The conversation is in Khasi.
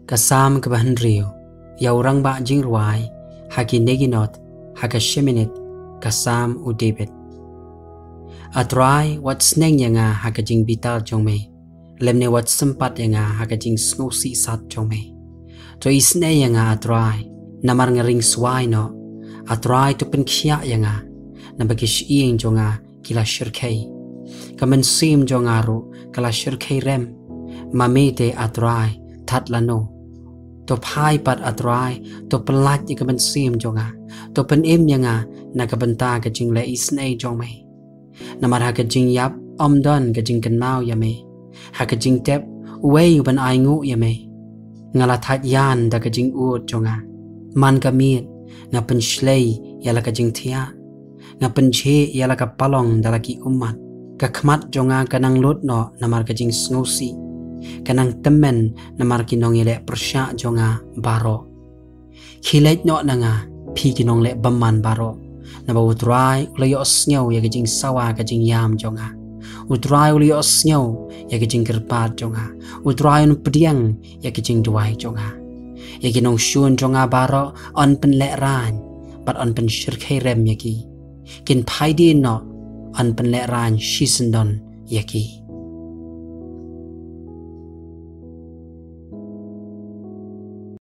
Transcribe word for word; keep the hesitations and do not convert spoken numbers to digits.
Ka Salm kaba hynriew. Ïa u rangbah jingrwai ha ki neginot, ha ka sheminit, ka Salm u David. A Trai, wat sneng ïa nga ha ka jingbitar jong me, lymne wat sympat ïa nga ha ka jingsngewsih sat jong me. To isynei ïa nga, A Trai, namar nga ring swai noh. A Trai, to pynkhiah ïa nga, naba ki shyieng jong nga ki la shyrkhei. Ka mynsiem jong nga ruh ka la shyrkhei rem. Ma me te, A Trai, tad lano? To phai pat, A Trai, to pyllait ïa ka mynsiem jong nga. To pynim ïa nga na ka bynta ka jingleh isynei jong me. Namar ha ka jingïap ym don ka jingkynmaw ïa me. Ha ka jingtep, uei u ban ainguh ïa me? Nga la thait ïan da ka jingud jong nga. Man ka miet, nga pynshlei ïa la ka jingthiah. Nga pynjhieh ïa la ka palong da la ki ummat. Ka khmat jong nga ka nang lut noh namar ka jingsngewsih. Ka nang tymmen namar ki nongïaleh pyrshah jong nga baroh. Khie leit noh na nga, phi ki nongleh bymman baroh. Naba U Trai u la ïohsngew ïa ka jingsawa ka jingïam jong nga. U Trai u la ïohsngew ïa ka jingkyrpad jong nga. U Trai un pdiang ïa ka jingduwai jong nga. Ïa ki nongshun jong nga baroh yn pynlehraiñ, bad yn pynshyrkhei rem ïa ki. Kin phai dien noh, yn pynlehraiñ shisyndon ïa ki.